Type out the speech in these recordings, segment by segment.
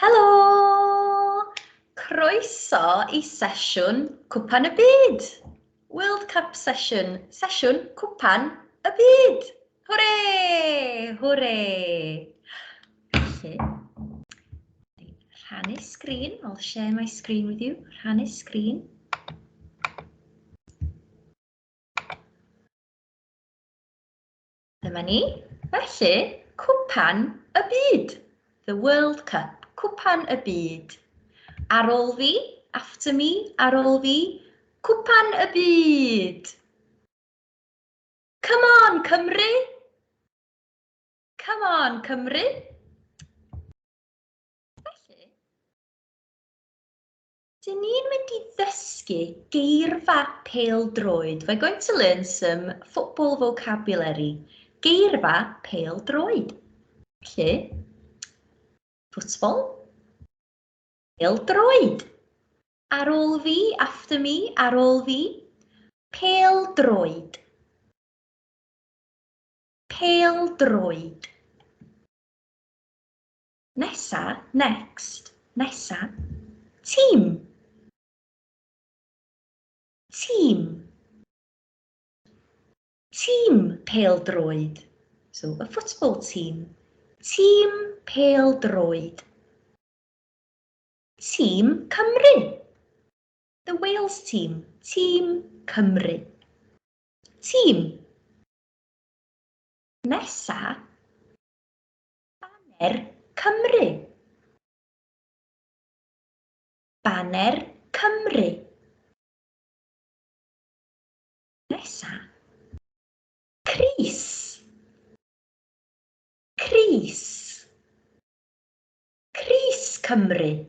Helo! Croeso i sesiwn Cwpan y Byd! World Cup session, sesiwn Cwpan y Byd! Hwre! Hwre! Felly, rhannu sgrin, I'll share my screen with you, rhannu sgrin. Dyma ni. Felly, Cwpan y Byd. The World Cup. Cwpan y Byd. Ar ôl fi, after me, ar ôl fi, Cwpan y Byd. Come on, Cymru! Come on, Cymru! Felly, Dyn ni'n mynd i ddysgu geirfa pêl-droed. We're going to learn some football vocabulary. Geirfa pêl-droed. Felly, football, pêl-droed. Ar ôl fi, after me, ar ôl fi, pêl-droed. Pêl-droed. Nesa, next, nesa. Tîm. Tîm. Tîm pêl-droed. So, a football team. Tîm pêl-droed. Tîm Cymru. The Wales team. Tîm Cymru. Tîm. Nesa, Baner Cymru. Baner Cymru. Nesa. Crys. Crys. Crys Cymru.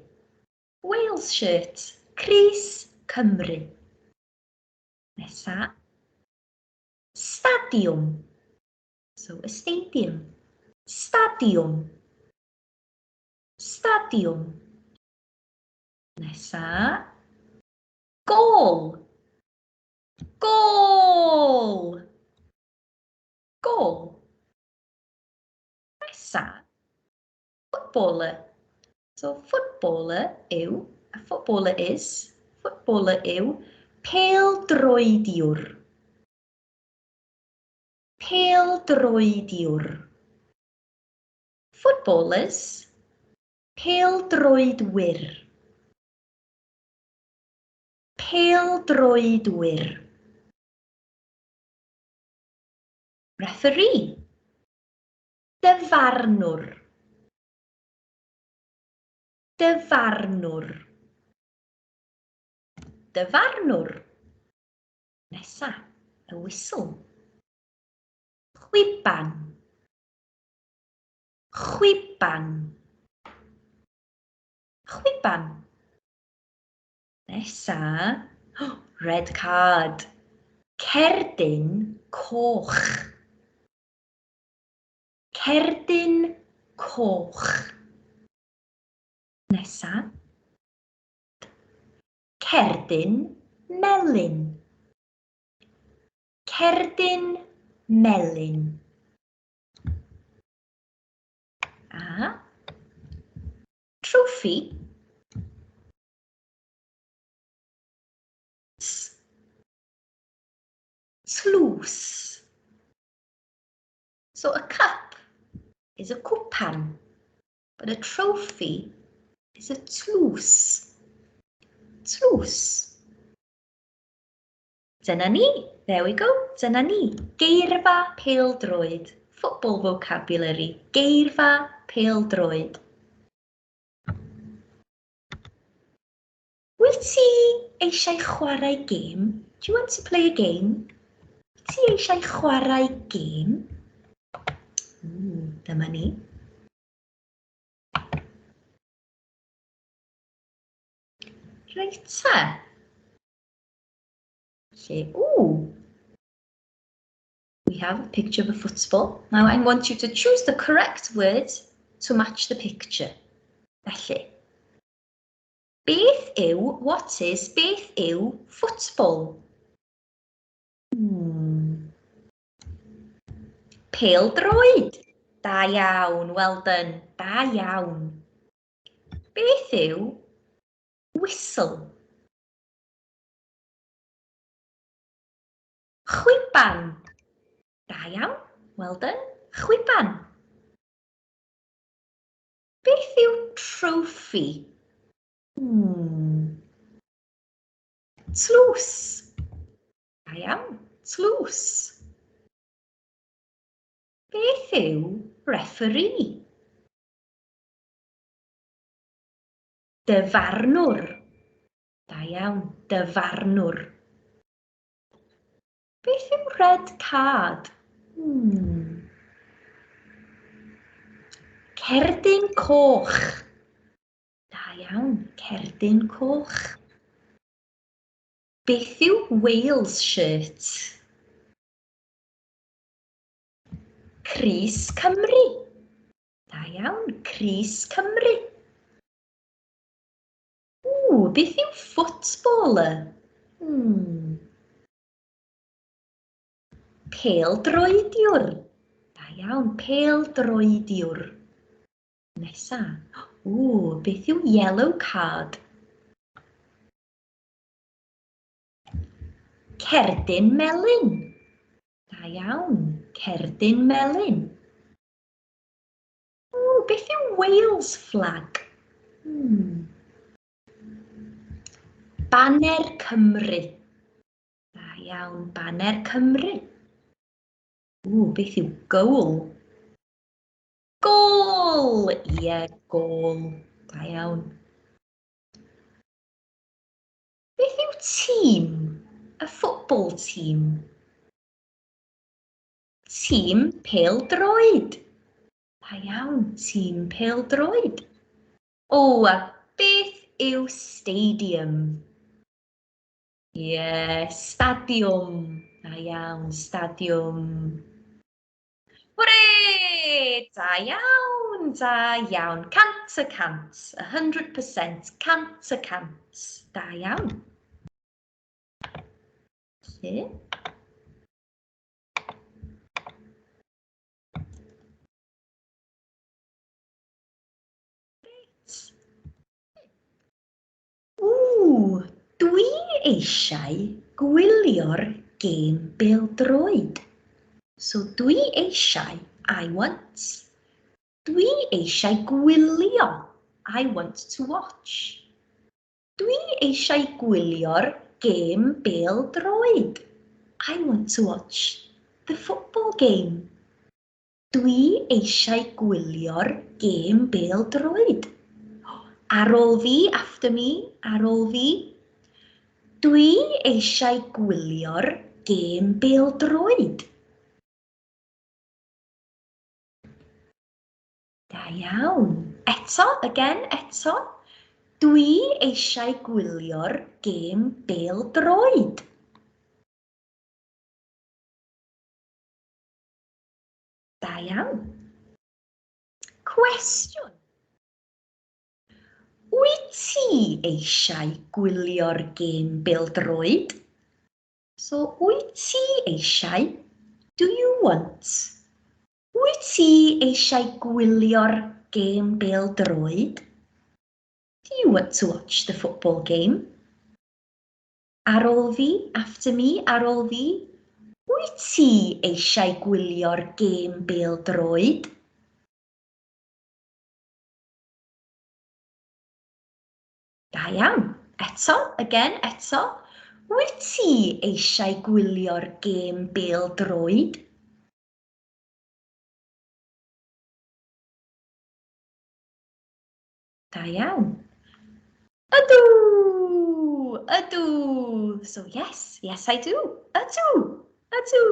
Wales shirt. Crys Cymru. Nesa. Stadiwm. So a stadium. Stadiwm. Stadiwm. Nesa. Gôl. Gôl. Gôl. Nesa. Footballer. So footballer yw, a footballer is, footballer yw pêl-droediwr. Pêl-droediwr. Footballers. Pêl-droedwyr. Pêl-droedwyr. Referee. Dyfarnwr. Dyfarnwr. Dyfarnwr. Nesa, y whistle. Chwiban. Chwiban. Chwiban. Nesa, red card. Cerdyn coch. Cerdyn coch. Nesa. Cerdyn melyn. Cerdyn melyn. A trophy. Tlws. So a cup is a cwpan, but a trophy is a tlws. Tlws. Dyna ni. There we go. Dyna ni. Geirfa pêl-droed. Football vocabulary. Geirfa pêl-droed. Wyt ti eisiau chwarae gêm? Do you want to play a game? Wyt ti eisiau chwarae gêm? Ooh, dyma ni. Reit te. Felly, ooh. We have a picture of a football. Now I want you to choose the correct word to match the picture. Felly, beth yw, what is, beth yw football? Hmm. Pêl droed. Da iawn, well done. Da iawn. Beth yw whistle? Chwiban. Da iawn. Well done. Chwiban. Beth yw trophy? Hmm. Tlws. Da iawn. Tlws. Beth yw referee? Dyfarnwr. Da iawn, dyfarnwr. Beth yw red card? Hmm. Cerdyn coch. Da iawn, cerdyn coch. Beth yw Wales shirt? Crys Cymru. Da iawn, crys Cymru. Ww, beth yw footballer? Hmm. Pêl-droediwr. Da iawn, pêl-droediwr. Nesa. Ww, beth yw yellow card? Cerdyn melyn. Da iawn, cerdyn melyn. Ww, beth yw Wales flag? Hmm. Baner Cymru. Da iawn, baner Cymru. Ww, beth yw goal? Gôl! Ie, gôl. Da iawn. Beth yw tîm? A football team. Tîm pêl-droed. Da iawn, tîm pêl-droed. O, a beth yw stadium? Ie, stadiwm. Da iawn, stadiwm. Hwrê! Da iawn, da iawn. 100%, 100%, 100%. Da iawn. Felly. Reit. Ww, dwi eisiau gwylio'r gêm bêl-droed. So dwi eisiau, I want. Dwi eisiau gwylio, I want to watch. Dwi eisiau gwylio'r gêm bêl-droed. I want to watch the football game. Dwi eisiau gwylio'r gêm bêl-droed. Ar ôl fi, after me, ar ôl fi. Dwi eisiau gwylio'r gêm bêl-droed. Da iawn. Eto, again, eto. Dwi eisiau gwylio'r gêm bêl-droed. Da iawn. Cwestiwn. Wyt ti eisiau gwylio'r gêm bêl-droed? So, wyt ti eisiau? Do you want? Wyt ti eisiau gwylio'r gêm bêl-droed? Do you want to watch the football game? Ar ôl fi, after me, ar ôl fi. Wyt ti eisiau gwylio'r gêm bêl-droed? Da iawn. Eto, again, eto. Wyt ti eisiau gwylio'r gêm bêl-droed? Da iawn. Ydw! Ydw! So yes, yes I do. Ydw! Ydw!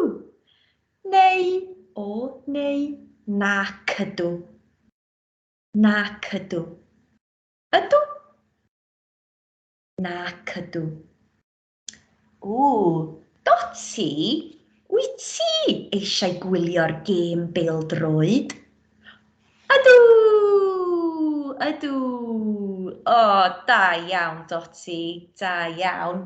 Neu, o, neu, nac ydw. Nac ydw. Ydw? Nac ydw. Ww, Doti, wyt ti eisiau gwylio'r gêm bêl-droed? Ydw! Ydw! O, da iawn, Doti, da iawn.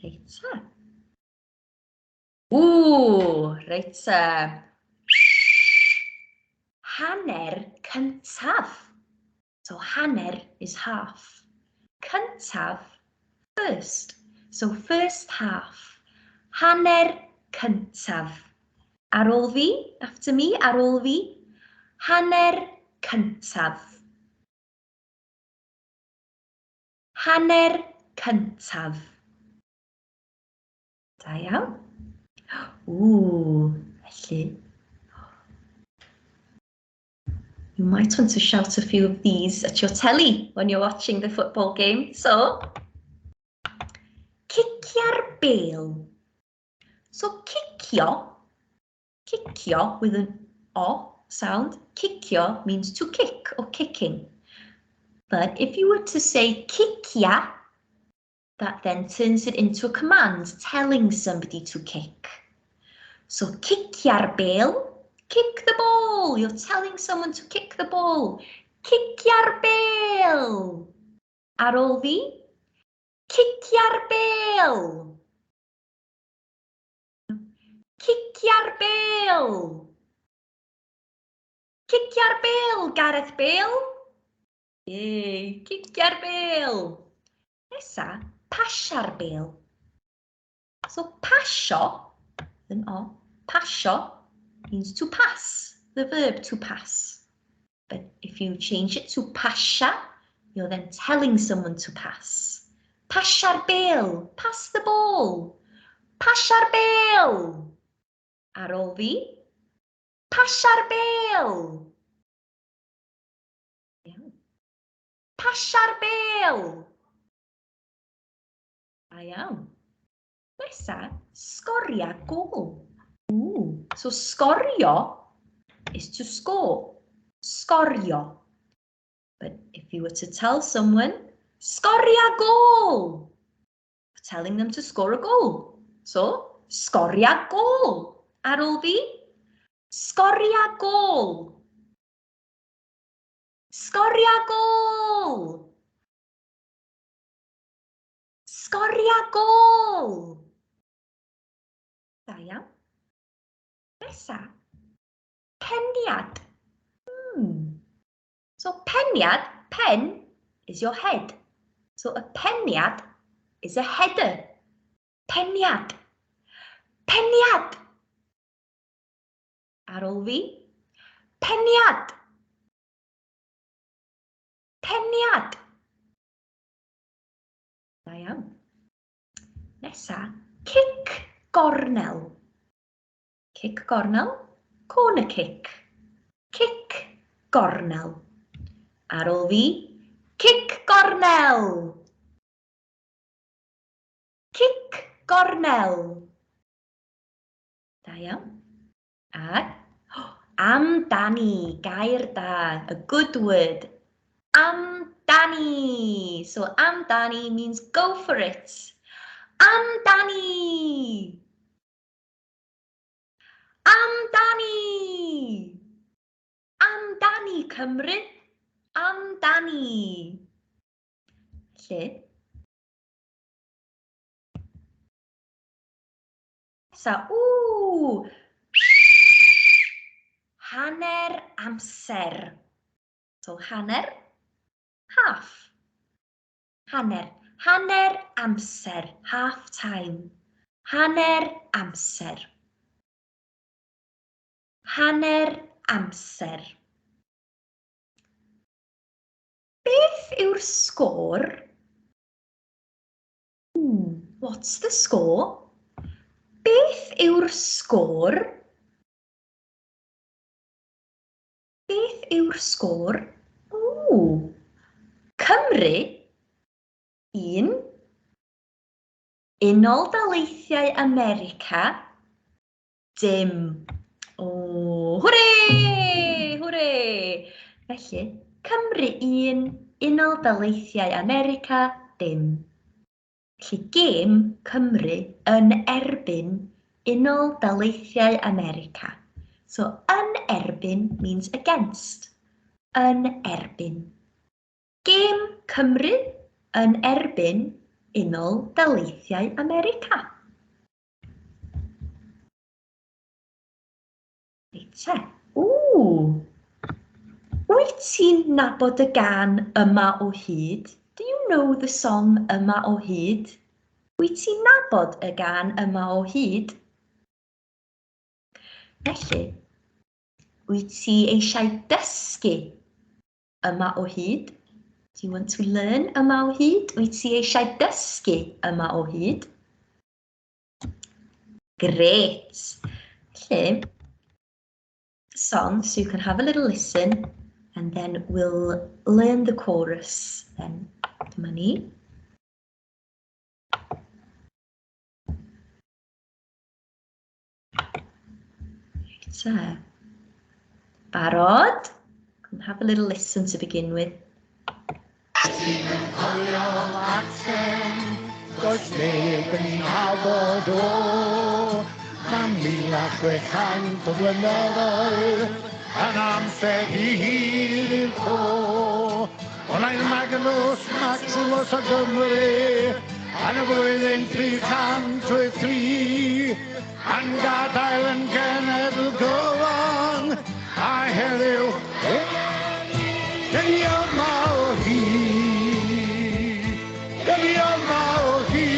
Reit ta. Ww, reit ta. Hanner cyntaf. So hanner is half. Cyntaf, first. So first half. Hanner cyntaf. Ar ôl fi, after me, ar ôl fi. Hanner cyntaf. Hanner cyntaf. Da iawn. Ww, felly. You might want to shout a few of these at your telly when you're watching the football game. So, cicia'r bêl. So, cicio, cicio with an O sound, cicio means to kick or kicking. But if you were to say cicia, that then turns it into a command telling somebody to kick. So cicia'r bêl, kick the ball. You're telling someone to kick the ball. Cicia'r bêl. Ar ôl fi, cicia'r bêl. Cicia'r bêl. Cicia'r bêl, Gareth Bale. Yay, cicia'r bêl. Nesa, pasia'r bêl. So pasio, yn o, pasio means to pass, the verb to pass. But if you change it to pasha, you're then telling someone to pass. Pasia'r bêl, pass the ball. Pasia'r bêl. Ar ôl fi, pasia'r bêl. Iawn. Pasia'r bêl. Da iawn. Nesa, sgoria gôl. Ooh. So sgorio is to score. Sgorio. But if you were to tell someone, sgoria gôl, you're telling them to score a goal. So, sgoria gôl. Ar ôl fi, sgoria gôl. Sgoria gôl. Sgoria gôl. Da iawn. Nesa, peniad. So peniad, pen is your head. So a peniad is a header. Peniad. Peniad. Ar ôl fi, peniad. Peniad. Da iawn. Nesa, cic gornel. Cic gornel, corner kick. Cic gornel. Ar ôl fi, cic gornel. Cic gornel. Da iawn. A amdani, gair da, a good word. Amdani. So amdani means go for it. Amdani. Amdani. Amdani Cymru. Amdani. Lle? Nesa, ww! Hanner amser. So hanner, half. Hanner, hanner amser, half time. Hanner amser. Hanner amser. Beth yw'r sgôr? What's the score? Beth yw'r sgôr? Beth yw'r sgôr? Ww. Cymru, 1. Unol Daleithiau America, dim. O, hwre! Hwre! Felly, Cymru 1, Unol Daleithiau America, dim. Felly, gêm Cymru yn erbyn Unol Daleithiau America. So, yn erbyn means against. Yn erbyn. Gêm Cymru yn erbyn Unol Daleithiau America. Reit te. Ww! Wyt ti'n nabod y gân Yma o Hyd? Do you know the song Yma o Hyd? Wyt ti'n nabod y gân Yma o Hyd? Felly, wyt ti eisiau dysgu Yma o Hyd? Do you want to learn Yma o Hyd? Wyt ti eisiau dysgu Yma o Hyd? Grêt! Felly, song so you can have a little listen and then we'll learn the chorus then. Dyma ni. Reit te. Barod? Come have a little listen to begin with. Ti'n cofio Macsen, does neb yn ei nabod o. Mae 1,600 o flynyddoedd yn amser hir i'r co. Ond aeth Magnus Maximus o Gymru yn y flwyddyn 383 yn gadael yn genedl gyfan a heddiw dyn ni yma o hyd. Dyn ni yma o hyd.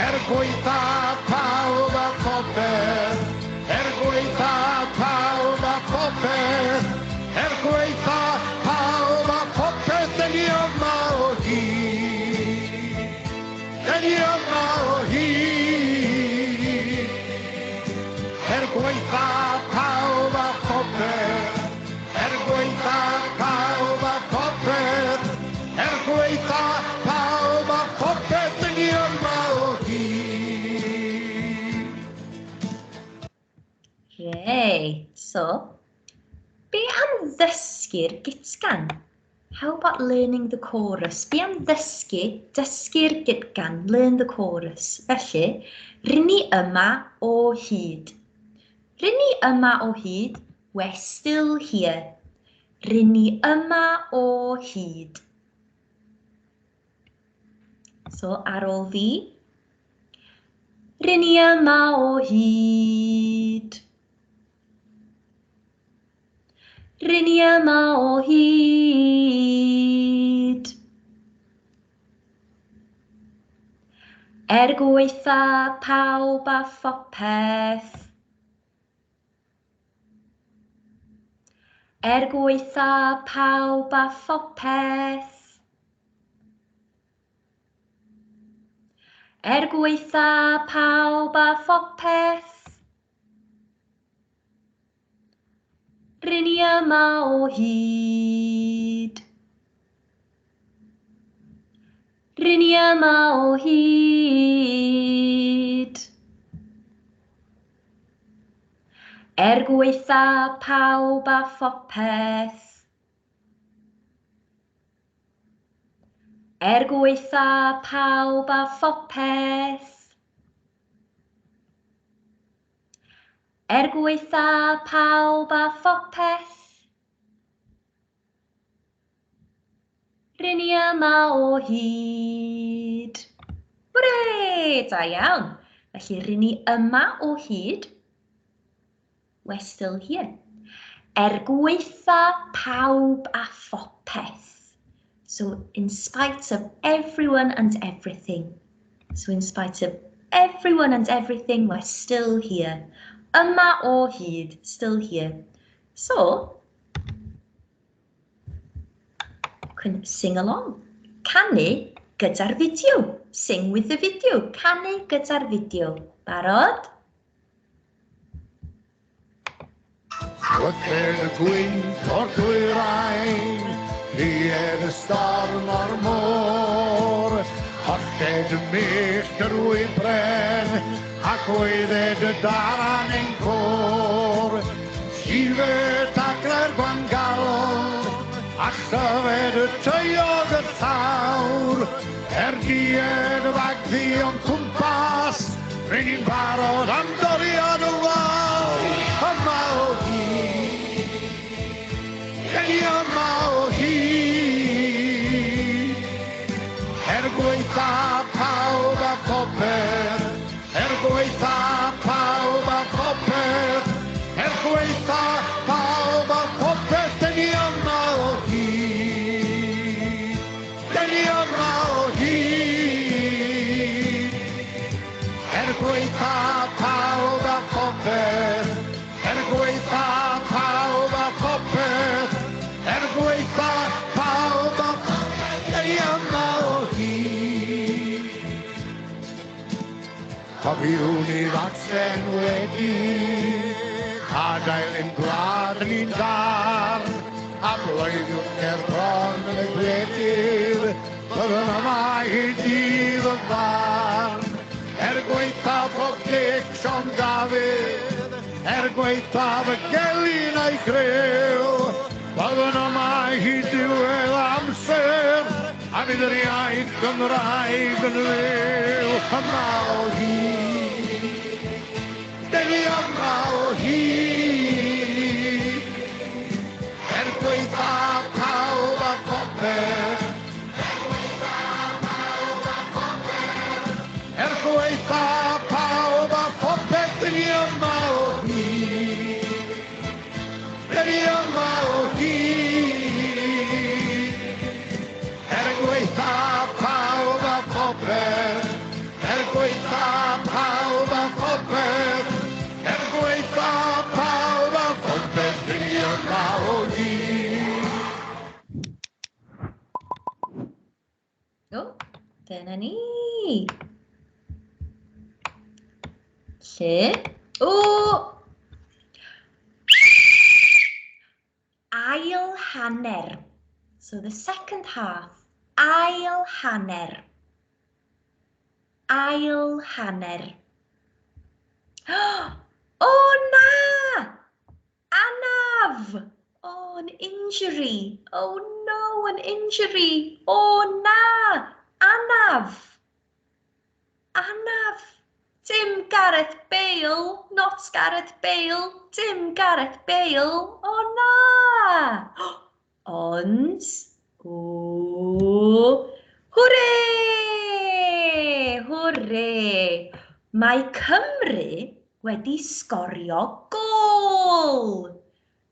Er gwaetha pawb a phopeth, er gwaetha pawb a phopeth, er gwaetha pawb a phopeth, dyn ni yma o hyd. Dyn ni yma o hyd. Er gwaetha pawb a phopeth, er gwaetha pawb a phopeth, er gwaetha pawb a phopeth, dyn ni yma o hyd. Reit, so, be am ddysgu'r gytgan? How about learning the chorus? Be am ddysgu, dysgu'r gytgan, learn the chorus. Felly, ryn ni yma o hyd. Ryn ni yma o hyd, we're still here. Ryn ni yma o hyd. So, ar ôl fi. Ryn ni yma o hyd. Ryn ni yma o hyd. Er gwaetha pawb a phopeth. Er gwaetha pawb a phopeth. Er gwaetha pawb a phopeth. Ryn ni yma o hyd. Ryn ni yma o hyd. Er gwaetha pawb a phopeth. Er gwaetha pawb a phopeth. Er gwaetha pawb a phopeth. Ryn ni yma o hyd. Hwrê! Da iawn. Felly, ryn ni yma o hyd. We're still here. Er gwaetha pawb a phopeth. So, in spite of everyone and everything. So, in spite of everyone and everything, we're still here. Yma o hyd, still here. So, you can sing along. Canu gyda'r fideo. Sing with the video. Canu gyda'r fideo. Barod? Chwythed y gwynt o'r dwyrain, Rhied y storm o'r môr, Holled y mellt yr wybren, Ac oedded y daran ein côr. Llifed dagrau'r gwangalon, A llyfed y taeog y llawr, Er died y fagddu o'n cwmpas, Ry'n ni'n barod am doriad y wal, yma o hyd. Rŷn ni yma o hyd. Er gwaetha pawb a phopeth, er gwaetha pawb a phopeth, er gwaetha pawb. Cofiwn i Facsen wedi adael ein gwlad ni'n dar, a bloeddiwn ger bron yn y gwledydd, byddwn yma hyd dydd y farn. Er gwaethaf pob gic Siôn Dafydd, er gwaethaf y gelyn a'i griw, byddwn yma hyd diwedd amser, a fydd yr iaith Gymraeg yn fyw. Yma o hyd, dyn ni yma o hyd, er gwaethaf pawb a phopeth, er gwaethaf pawb a phopeth, dyn ni yma o hyd, dyn ni yma o hyd, er gwaethaf pawb a phopeth, er gwaethaf pawb a phopeth, er gwaethaf pawb a phopeth, dyn ni yma o hyd. O, dyna ni. Lle? O! Ail hanner. So the second half. Ail hanner. Ail hanner. O na! Anaf! Oh, an injury. Oh no, an injury. Oh na! Anaf! Anaf! Dim Gareth Bale, not Gareth Bale. Dim Gareth Bale. Oh na! Ond, o, hwre! Hwre! Mae Cymru wedi sgorio gôl!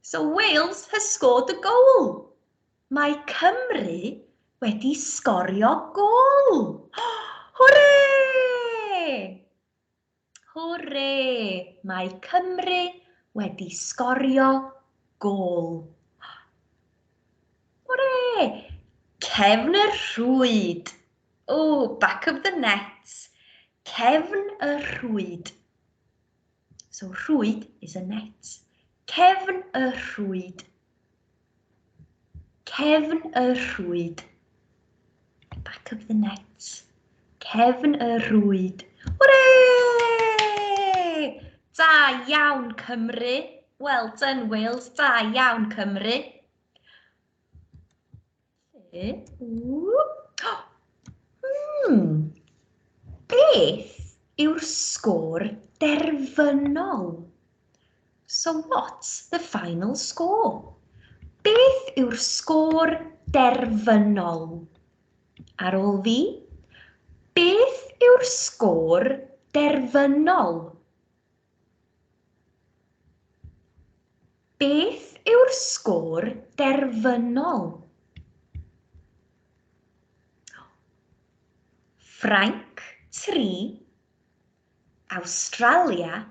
So Wales has scored a goal. Mae Cymru wedi sgorio gôl! Hwre! Hwre! Mae Cymru wedi sgorio gôl. Hwre! Cefn y rhwyd. Oh, back of the net. Cefn y rhwyd. So rhwyd is a net. Cefn y rhwyd. Cefn y rhwyd. Back of the net. Cefn y rhwyd. Hwre! Da iawn, Cymru. Well done, Wales. Da iawn, Cymru. Lle? Ww. Beth yw'r sgôr derfynol? So what's the final score? Beth yw'r sgôr derfynol? Ar ôl fi, beth yw'r sgôr derfynol? Beth yw'r sgôr derfynol? Ffrainc 3, Awstralia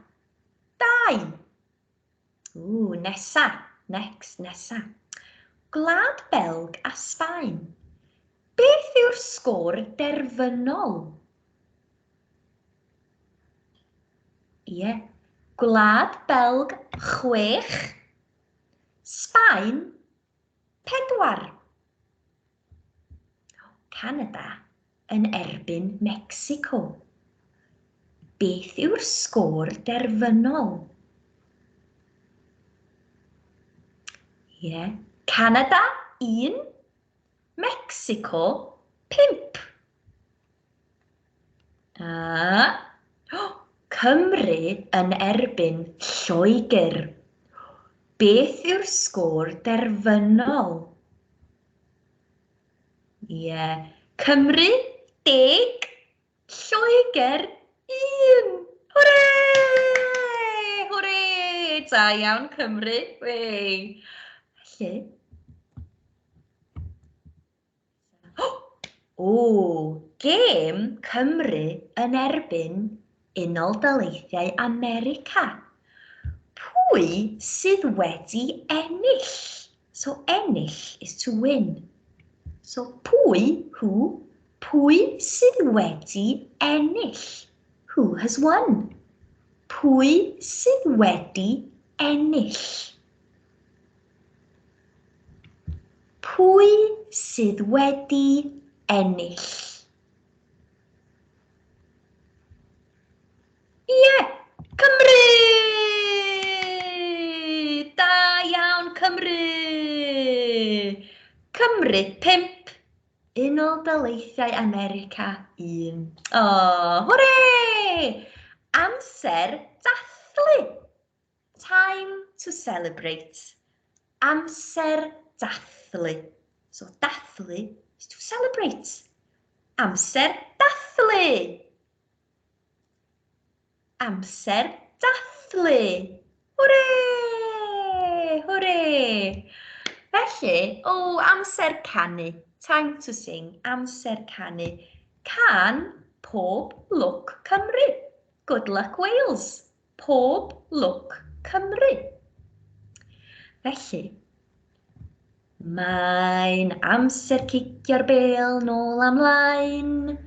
2. Ww, nesa, next, nesa. Gwlad Belg a Sbaen. Beth yw'r sgôr derfynol? Ie, Gwlad Belg 6, Sbaen 4. Canada yn erbyn Mexico. Beth yw'r sgôr derfynol? Ie, Canada 1, Mexico 5. A, Cymru yn erbyn Lloegr. Beth yw'r sgôr derfynol? Ie, Cymru 10, Lloegr 1. Hwre! Hwre! Da iawn Cymru. Wei. Felly, O, gêm Cymru yn erbyn Unol Daleithiau America. Pwy sydd wedi ennill? So ennill is to win. So pwy, who, pwy sydd wedi ennill? Who has won? Pwy sydd wedi ennill? Pwy sydd wedi ennill? Ie, Cymru! Da iawn, Cymru! Cymru 5, Unol Daleithiau America 1. O, hwre! Amser dathlu! Time to celebrate. Amser dathlu. So dathlu is to celebrate. Amser dathlu! Amser dathlu! Hwre! Hwre! Felly, o, amser canu. Time to sing. Amser canu. Cân Pob Lwc Cymru. Good luck Wales. Pob lwc Cymru. Felly, mae'n amser cicio'r bêl nôl a mlaen.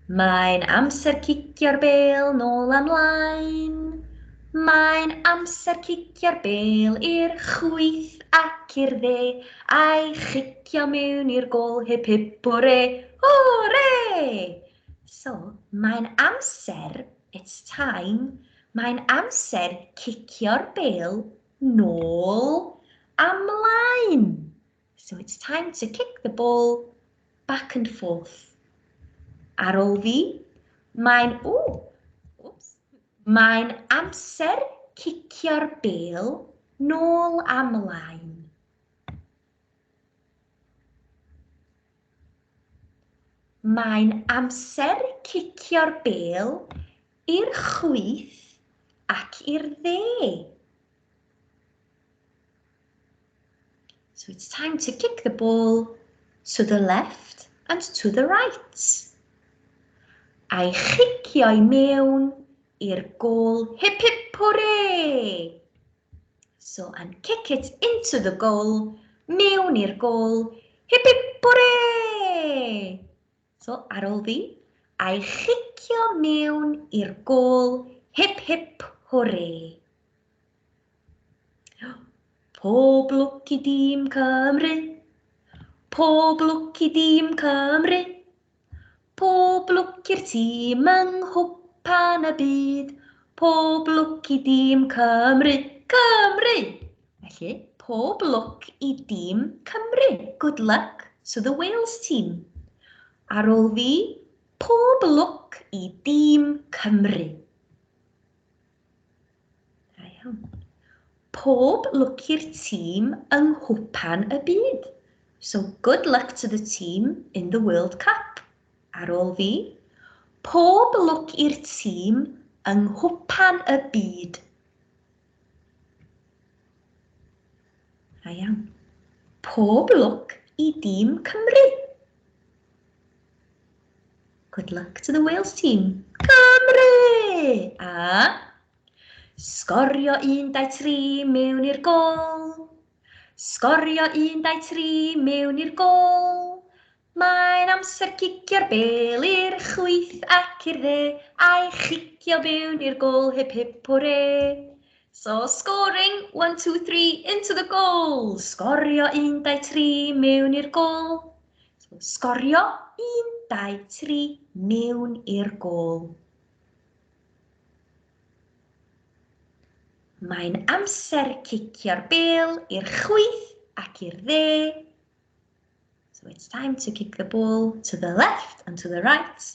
Mae'n amser cicio'r bêl nôl a mlaen. Mae'n amser cicio'r bêl i'r chwith ac i'r dde, a'i chicio mewn i'r gôl, hip hip hwre, hwre! So, mae'n amser, it's time, mae'n amser cicio'r bêl nôl a mlaen. So it's time to kick the ball back and forth. Ar ôl fi, mae'n... Ww, wps. Mae'n amser cicio'r bêl nôl a mlaen. Mae'n amser cicio'r bêl i'r chwith ac i'r dde. So it's time to kick the ball to the left and to the right. A'i chicio i mewn i'r gôl hip hip hwre! So and kick it into the goal, mewn i'r gôl, hip hip hwre! So ar ôl fi, a'i chicio mewn i'r gôl, hip hip hwre! Pob lwc i dîm Cymru, pob lwc i dîm Cymru, pob lwc i'r tîm yng Nghwpan y Byd, pob lwc i dîm Cymru, Cymru! Felly, pob lwc i dîm Cymru. Good luck to the Wales team. Ar ôl fi, pob lwc i dîm Cymru. Da iawn. Pob lwc i'r tîm yng Nghwpan y Byd. So good luck to the team in the World Cup. Ar ôl fi, pob lwc i'r tîm yng Nghwpan y Byd. Da iawn. Pob lwc i dîm Cymru. Good luck to the Wales team. Cymru! A sgorio 1, 2, 3 mewn i'r gôl. Sgorio 1, 2, 3 mewn i'r gôl. Mae'n amser cicio'r bêl i'r chwith ac i'r dde, a'i chicio mewn i'r gôl, hip hip hwre. So scoring, 1, 2, 3, into the goal. Sgorio 1, 2, 3 mewn i'r gôl. So, sgorio 1, 2, 3 mewn i'r gôl. Mae'n amser cicio'r bêl i'r chwith ac i'r dde. So it's time to kick the ball to the left and to the right.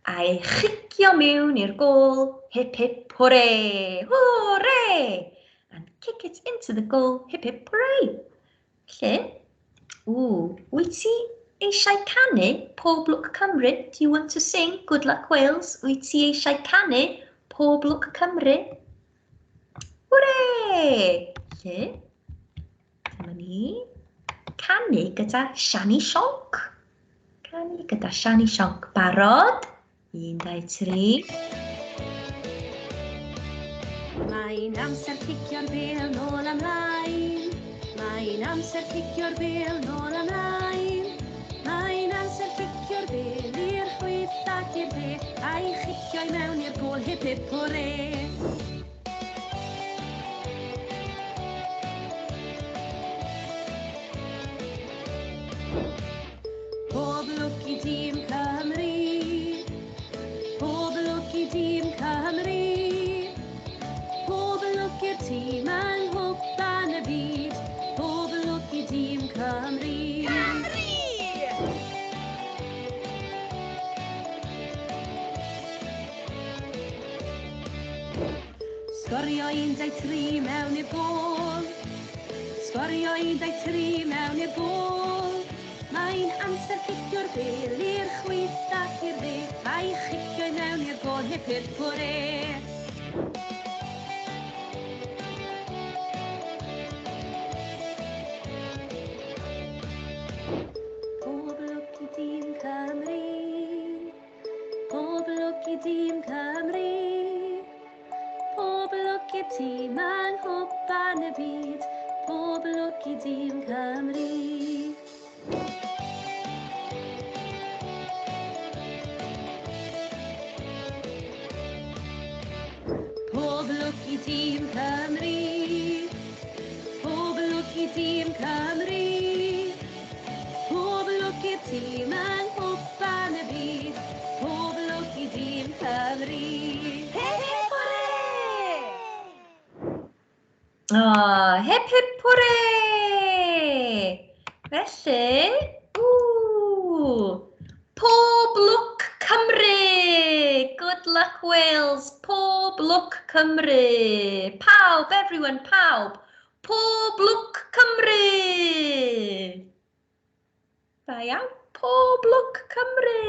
A'i chicio mewn i'r gôl, hip hip hwre, hwre! And kick it into the goal, hip hip hwre! Lle? Ww, wyt ti eisiau canu Pob Lwc Cymru? Do you want to sing Good Luck Wales? Wyt ti eisiau canu Pob Lwc Cymru? Hwre! Lle? Dyma ni. Canu gyda Siani Sionc. Canu gyda Siani Sionc. Barod? 1, 2, 3. Mae'n amser cicio'r bêl nôl a mlaen. Mae'n amser cicio'r bêl nôl a mlaen. Mae'n amser cicio'r bêl i'r chwith ac i'r i'r dde, a'i chicio i mewn i'r gôl, hip hip hwre! Pob lwc i dîm Cymru, pob lwc i dîm Cymru, pob lwc i'r tîm yng Nghwpan y Byd, pob lwc i dîm Cymru. Cymru! Sgorio 1, 2, 3 mewn i'r gôl. Sgorio 1, 2, 3 mewn i'r gôl. Mae'n amser cicio'r bêl i'r chwith ac i'r dde, a'i chicio i mewn i'r gôl, hip hip hwre! Pob lwc i dîm Cymru, pob lwc i dîm Cymru, pob lwc i'r tîm yng Nghwpan y Byd, pob lwc i dîm Cymru. Pob lwc i dîm Cymru, pob lwc i dîm Cymru, pob lwc i'r tîm yng Nghwpan y Byd, pob lwc i dîm Cymru. Hip hip hwre! Oh, hip hip hwre! Felly, ww, pob lwc Cymru! Good luck Wales, pob lwc Cymru! Pawb, everyone, pawb! Pob lwc Cymru! Da iawn, pob lwc Cymru!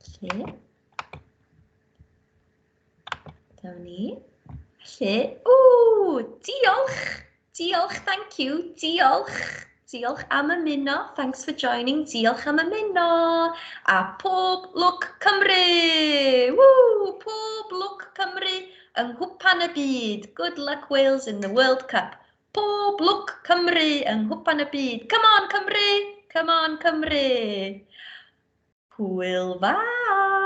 Felly, dyma ni. Felly, ww, diolch! Diolch, thank you, diolch. Diolch am ymuno, thanks for joining, diolch am ymuno. A pob lwc Cymru! Woo! Pob lwc Cymru yng Nghwpan y Byd. Good luck Wales in the World Cup. Pob lwc Cymru yng Nghwpan y Byd. Come on Cymru! Come on Cymru! Hwyl fawr!